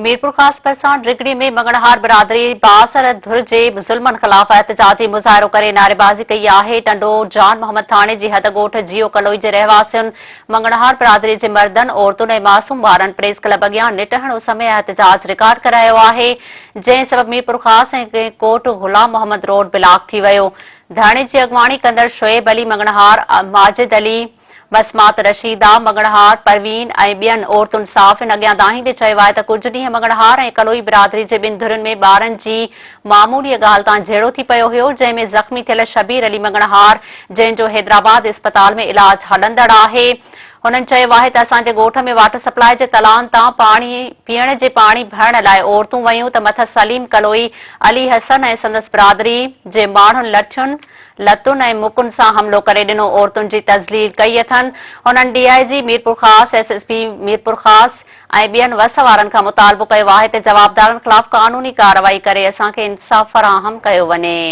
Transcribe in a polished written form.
ميرپورخاص ڀرسان ڊگهڙي ۾ مڱڻهار برادري بااثر ڌر جي ظلمن خلاف احتجاجي مظاهرو ڪري نعريبازي ڪئي آهي. ٽنڊو جان محمد ٿاڻي جي حد ڳوٺ جيو ڪلوئي جي رهواسين مڱڻهار برادري جي مردن، عورتن ۽ معصوم ٻارن پريس ڪلب اڳيان نٽهڻ اس ۾ احتجاج رڪارڊ ڪرايو آهي، جنهن سبب ميرپورخاص ۽ ڪوٽ غلام محمد روڊ بلاڪ ٿي ويو. ڌرڻي جي اڳواڻي ڪندڙ شعيب علي مڱڻهار، ماجد علي، مسمات رشيده مڱڻهار، پروين ۽ ٻين عورتن صحافين اڳيان دانهيندي چيو آهي ته ڪجهه ڏينهن مڱڻهار ۽ ڪلوئي برادري جي ٻن ڌرين ۾ ٻارن جي معموليء ڳالهه تان جهيڙو ٿي پيو هيو جنهن ۾ زخمي ٿيل شبير علي مڱڻهار جنهن جو حيدرآباد اسپتال ۾ علاج هلندڙ آهي هنن چيو آهي ته اسان جي ڳوٺ ۾ واٽر سپلاء جي تلان تان پاڻي پيئڻ جي پاڻي ڀرڻ لاء عورتون ويون ته مٿس سليم ڪلوئي، علي حسن ۽ سندس برادري جي ماڻهن لٺين، لتن ۽ مڪن سان حملو ڪري ڏنو، عورتن جي تذليل ڪئي اٿن، هنن ڊي I جي Mirpurkhas, S S P Mirpurkhas ۽ ٻين وس وارن کان مطالبو ڪيو آهي ته جوابدارن خلاف قانوني ڪارروائي ڪري اسان کي انصاف فراهم ڪيو وڃي.